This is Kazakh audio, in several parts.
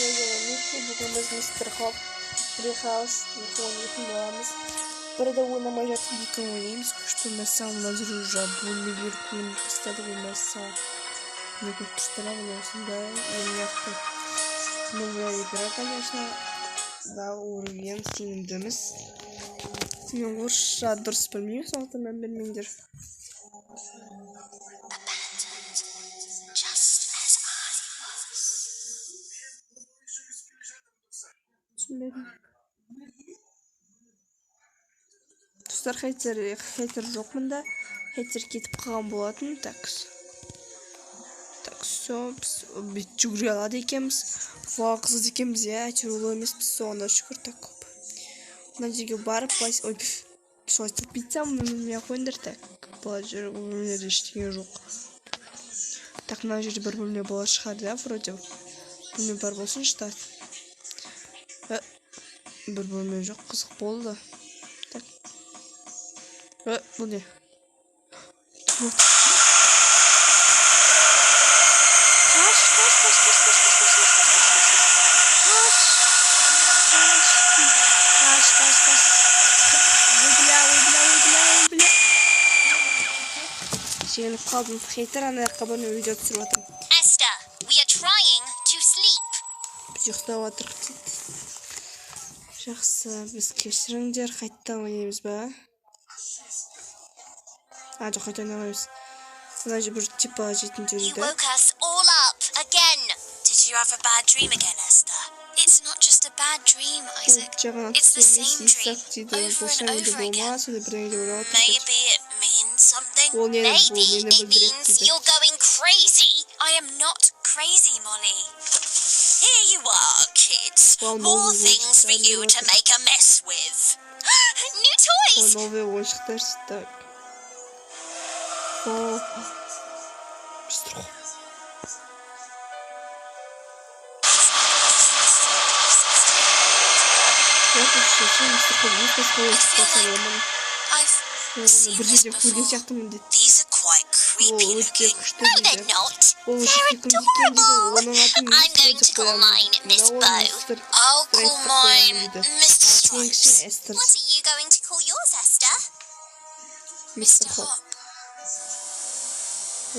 Микки. Бүгін біз Мистер Хоп Плейхаус екі ойнайтын боламыз. Бірді ойнамай жатып, екі ойнаймыз. Күшті, мәссаған, мына жерде уже бөлмелер көрініп бастады ғой, мәссаған. Не көріп тұрсыздар ма, міне, осындай. Мына жақта новая игра, конечно. Да, уровень сенімдіміз. Мен орысша дұрыс білмеймін, сондықтан мән бермеңдер. Abandoned, just as I was. Түсінбедім. Достар, хейтер жоқ мында. Хейтер кетіп қалған болатын. Так. Так, все, біз бүйтіп жүгіре алады екенбіз. Вау, қызық екенбіз, иә, әйтеуір ол емеспіз, соған да шүкір. Так, көп. Мына жерге барып, былай, ой, солай істеп бүйтсем, білмей ақ қойыңдар. Так, былай жүр, бұл бөлмеде ештеңе жоқ. Так, мына жерде бір бөлме бола шығар, да, вроде. Бөлме бар болсыншы, так. Бір бөлме жоқ, қызық болды. Так. Бұл не? Вот. Қаш, қаш, қаш, қаш, қаш, қаш, қаш, қаш, қаш, қаш, қаш, қаш, қаш. Ой, бля, ой, бля, ой, бля, ой, бля. Жеңіліп қалдым. Хейтер, ана жаққа бар, мен видео түсіріп жатырмын. Esther, we are trying to sleep. Біз ұйықтап жатырмық дейді. Жақсы, біз кешіріңдер, қайтадан ойнаймыз ба? А, жоқ, қайта ойнамаймыз. Мына жер бір типа жетінші You үйді. woke us all up again. Did you have a bad dream again, Esther? It's not just a bad dream, Isaac. Жаңа It's the same Исак dream, дейді. over Бұл and шәңді over again. болма, сондай бірдеңе деп ойлап жатыр. Maybe it means something. Ол нені, бұл Maybe нені it білдіреді means дейді. you're going crazy. I am not crazy, Molly. Here you are, kids. Well, More no, things for you to make a mess with. New toys. О, новый ойыншықтар. Так. О, Мистер Хоп. Мистер Хоп өз басқа ойыншық болса болмады. I've Оны seen бір this жерде көрген before. сияқтымын дейді. These are quite Ол creepy өте looking. күшті No, they're дейді. not. Ол өте They're сүйкімді екен дейді. adorable. Оның атын I'm Мистер going деп to call қоямын. mine Miss Мынау Bow. Мистер I'll Stripes call деп mine қоямын дейді. Mr. Меніңше Stripes. Эстер. What are you going to call yours, Esther? Мистер Mr. Хоп. Hop.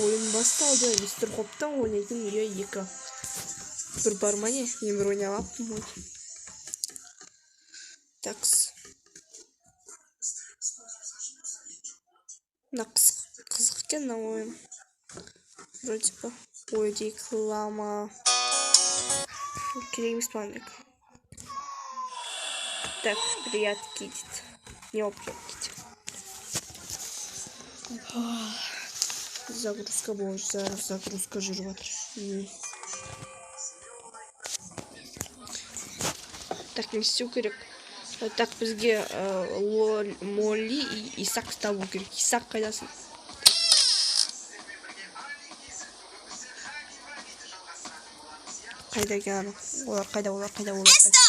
Ойын басталды. Мистер Хоптың ойнайтын үйі екі. Бір бар ма, не? Мен бір ойнап алыппын ғой. Такс. Мына қызық, қызық екен мына ойын. Вроде бы. Ой, реклама. Керек емес маған реклама. Так, прятки дейді. Не ол прятки дейді? Загрузка бойынша загрузка жүріп жатыр. Так, не істеу керек? Так, бізге Молли и Исак табу керек. Исак, қайдасың? Қайда екен анау? Олар қайда, олар қайда, олар қайда? Esther!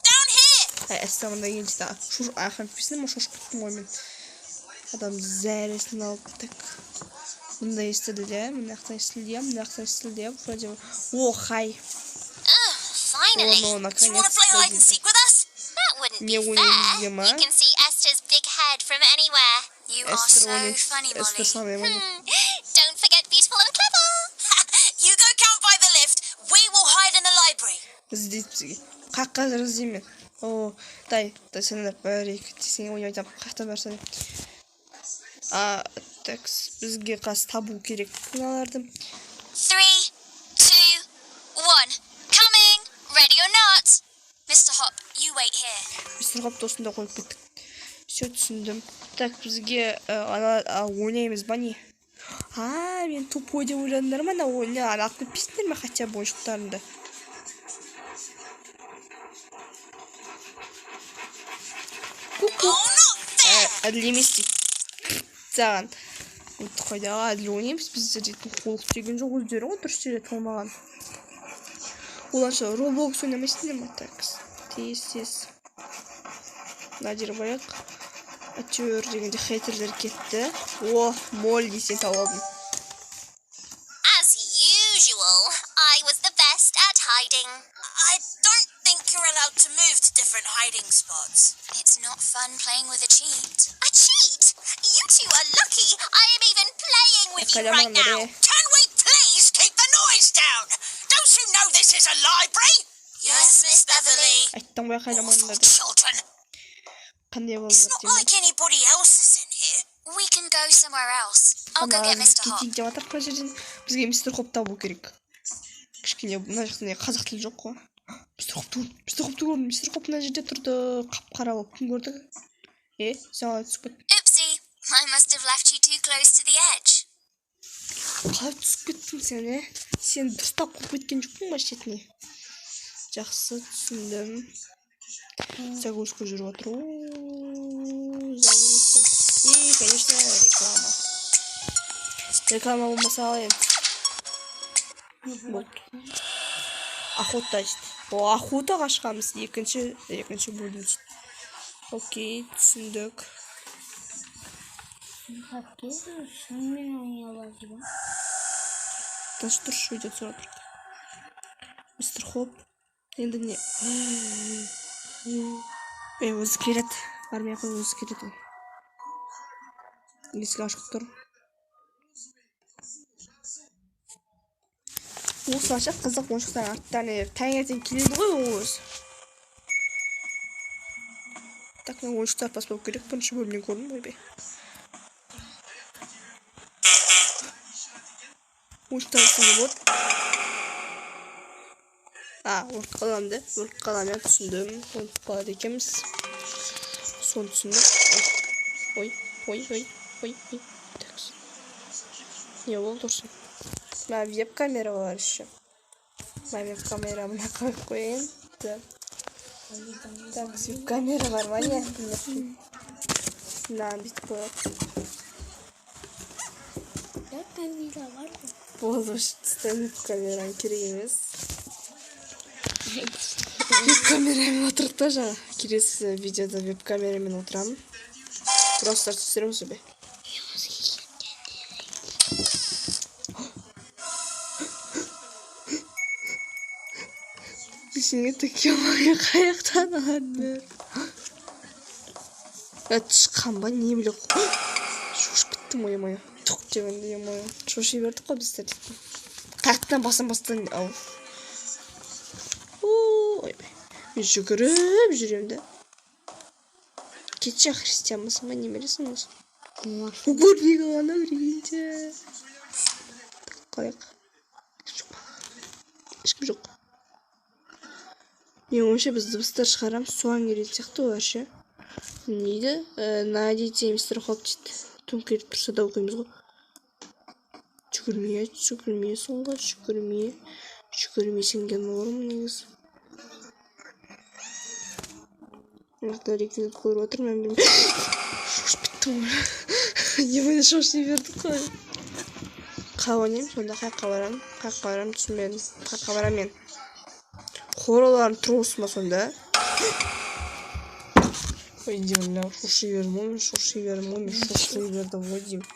Down here! Әй, Эстер мында келді дейді. Айқайып кетпесін, мен шошып кеттім ғой мен. Адам зәресін алып, так. Мында естілді де, мына жақта естілді, мына жақта естілді, вроде бы. О, хай. Oh, finally. О, ну, Do you want to play наконец-то hide and дейді. seek with us? That wouldn't Не be fair. ойнаймыз ма? You can see Esther's big head from anywhere. You are Эстер so ойнайды. funny, Эстер Molly. сондай ма? Don't forget beautiful and clever. You go count by the lift. We will hide in the library. Іздейді бізге. Қаққа іздеймін мен. О, дай, дай сендер бір екі десең ойнап айтамын. Қаяқтан барсаң. А, так, бізге қазір табу керек мыналарды. Three, two, one. Coming! Ready or not? Mr. Hop, you wait here. Мистер Хопты осында қойып кеттік. Все, түсіндім. Так, бізге ана ойнаймыз ба, не? А, мен тупой деп ойладыңдар ма? Ана ойны алып кетпейсіңдер ме хотя бы ойыншықтарыңды? Ку-ку. Oh, not fair! Әділ емес дейді. Саған. Вот қайда әділ ойнаймыз біздер дейтін, қолық деген жоқ, өздері ғой дұрыс жерде толмаған. Оларша Roblox ойнамайсыңдар ма? Так, тез тез. Мына жер барайық. Әйтеуір дегенде хейтерлер кетті. О, Молли, сен тауып алдың. As usual, I was the best at hiding. I hiding spots. It's not fun playing with a cheat. A cheat? You two are lucky I am even playing with you right Айқайламаңдар, now. е. Can we please keep the noise down? Don't you know this is a library? Yes, Miss Beverly. Айттым ғой Awful айқайламаңдар деп. children. Қандай It's балалар not деймін. like anybody else is in here. We can go somewhere else. I'll go get Mr. Hop. Кетейік деп жатыр мына жерден. Бізге мистер Хоп табу керек. Кішкене мына жақта не қазақ тілі жоқ қой. Мистер Хопты көрдім, мистер Хопты көрдім, мистер Хоп мына жерде тұрды. Қап-қара болып кім көрді? Е, сен қалай түсіп кеттің? Oopsie, I must have left you too close to the edge. Қалай түсіп кеттің сен, е? Сен дұрыстап қуып кеткен жоқпын ба шетіне? Жақсы, түсіндім. Загрузка жүріп жатыр. Ооо, загрузка. И, конечно, реклама. Реклама болмаса қалай енді? Болды. Охота дейді. О, охотаға шығамыз. Екінші бөлім дейді. Окей, түсіндік. Тыныш тұршы, видео түсіріп жатыр. Мистер Хоп. Енді не? Ей, өзі келеді. Бармай ақ қой, өзі келеді ол. Есік ашық тұр. Осылайша қызық ойыншықтардың аттарына еріп таңертең келеді ғой ол өзі. Так, мына ойыншықтар баспау керек. Бірінші бөлімнен көрдім ғой бе. Ойыншықтар басса не болады? А, өліп қаламын да. Өліп қаламын, иә, түсіндім. Өліп қалады екенбіз. Соны түсіндім. Ой, ой, ой, ой, ой. Так. Не болды ұрсын? Мына веб-камера бар еще. Мына веб-камера мына қойып қояйын. Так, веб-камера бар ма не? Мынаны бүйтіп қояйық. Камера бар ғой. Болды, веб-камераң керек емес. Веб-камерамен отырдық та жаңа. Келесі видеода веб-камерамен отырамын. Просто түсіреміз бе? Есіңе тіке қаяқтан алады? Тышқан ба, не біле шошып кеттім ғой, ё-моё. Тұқ деп енді, ё-моё. Шоши бердік қой біздер дейтін. Қаяқтан басам бастан, ау. Ойбай. Мен жүгіріп жүремін да. Кетші, христианбысың ба, не білесің өзі? Көрмей қалғанда прикиньте. Қалайық. Ешкім жоқ. Менің ойымша біз дыбыстар шығарамыз, соған келетін сияқты олар ше. Не дейді? Найдите мистер Хоп дейді. Төңкеріп тұрса да оқимыз ғой. Жүгірме, жүгірме соңға, жүгірме. Жүгірмесең де норм негізі. Мына реквизит қойып отыр, мен білмеймін. Шошып кеттім ғой. Еміне шоши бердік қой. Қалай ойнаймын сонда, қаяққа барамын? Қаяққа барамын түсінбедім. Қаяққа барамын мен? Қораларын тұрғысы ма сонда? Ой, деймін, мына шоши бердім ғой, мен шоши бердім ғой, мен шоши бердім ғой деймін.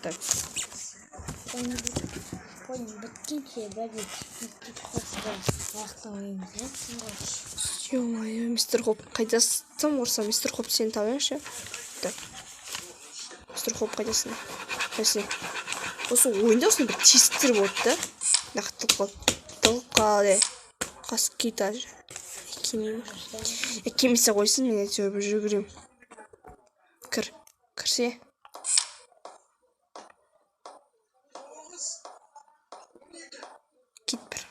Так. Ойын біткенше бірде мистер Хопты аяқтамаймыз, иә? Ё-моё, мистер Хоп, қайдасың? Тым құрыса, мистер Хоп сені табайыншы. Так. Мистер Хоп қайдасың? Қайсың? Осы ойында осындай бір тесіктер болады да. Нақты тығылып қалды. Тығылып қалды. Қасық кит аж. Кимеймін. Кимесе қойсын, мен әйтеуір бір жүгіремін. Кір. Кірсе. Кит бір.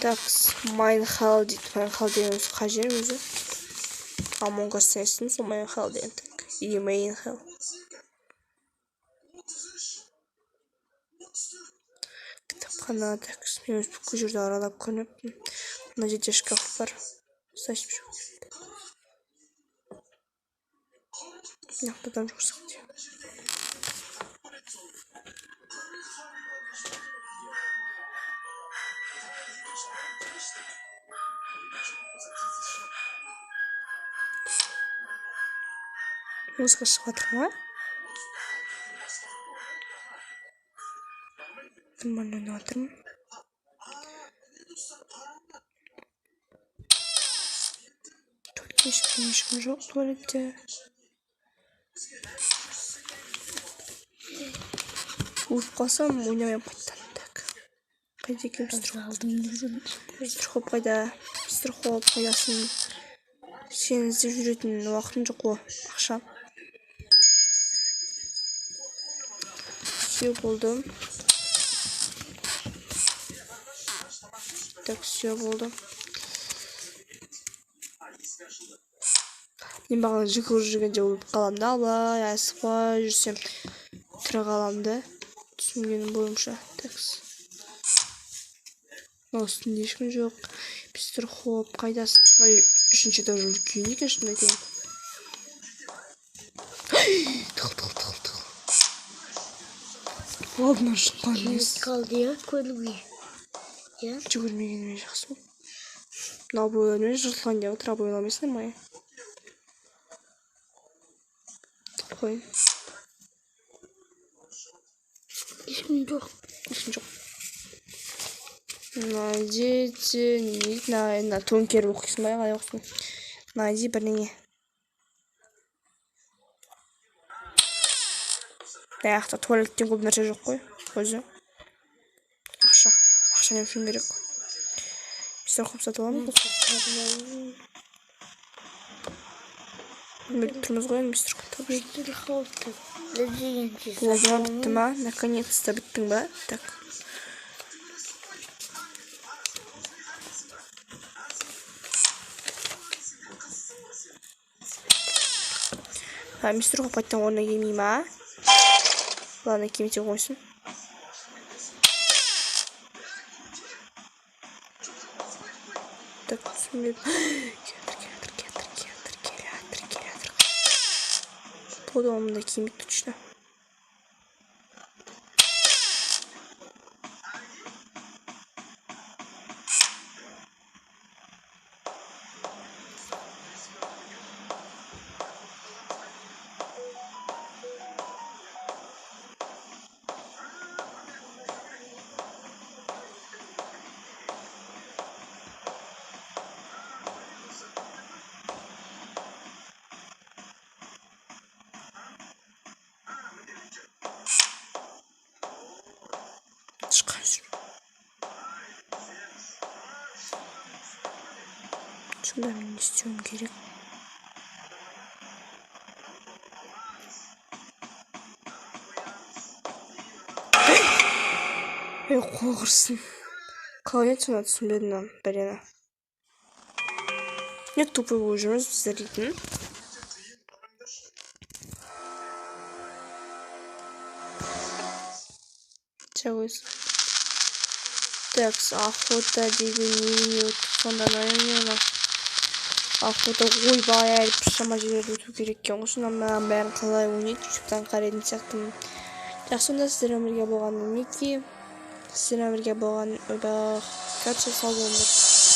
Так, Майнхал дейді. Майнхал деген өзі қай жер өзі? Among Us естідім, сол Майнхал деген. Так, или Мейнхал. Кітапхана, так, мен өзі бүкіл жерді аралап көрмеппін. Мына жерде шкаф бар. Сашып жоқ. Мына жақта адам жоқ сияқты. Музыка шығып жатыр ма? Нормально ойнап жатырмын. Ешкім жоқ туалетте. Өліп қалсам ойнамаймын қайтадан. Так. Қайда екен мистер Хоп? Мистер Хоп қайда? Мистер Хоп қайдасың? Сені іздеп жүретін уақытым жоқ қой. Ақша. Все болды. Так, все болды. Мен бағана жүгіріп жүргенде өліп қаламын да, былай асықпай жүрсем тірі қаламын да, түсінгенім бойынша. Такс. Мынау үстінде ешкім жоқ. Мистер Хоп қайдасың? Ой, үшінші этаж үлкен екен, шынымды айтайын. Тығыл, тығыл, тығыл, тығыл. Алдынан шыққан емес. Қалды иә көруге. Иә. Жүгірмегеніме жақсы болды. Мынау бойлармен жыртылған деп отыр, абай ойламайсыңдар ма? Қойын. Ешкім жоқ. Ешкім жоқ. Найдите, не дейді, мына төңкеріп оқисың ба, қалай оқисың? Найди бірдеңе. Мына жақта туалеттен көп нәрсе жоқ қой, өзі. Ақша. Ақша не үшін керек? Мистер Хоп сатып аламыз ба? Біліп тұрмыз ғой енді мистер Хоп тауып жүр. Мистер Хопты іздегенше Болды ма, бітті ма? Наконец-то біттің ба? Так. А, мистер Хоп қайтадан орнына келмей ма? Ладно, келмесе қойсын. Так, түсінбедім. Келатыр, келатыр, келатыр, келатыр, келатыр, келатыр. Болды, ол мында келмейді точно. Шыққан жүр. Сонда мен не істеуім керек? Ей, қол құрсын. Қалай еді сонда, түсінбедім мынаны, бәлені. Не тупой болып жүрміз біздер дейтін. Так, охота дейді, не өттік сонда, наверное, охота, ойбай, әлі біршама жерлерді өту керек екен ғой. Сонда мынаның бәрін қалай ойнайды, ютубтан қарайтын сияқтымын. Жақсы, онда сіздермен бірге болған Ники, сіздермен бірге болған, ойбай, короче, сау болыңдар.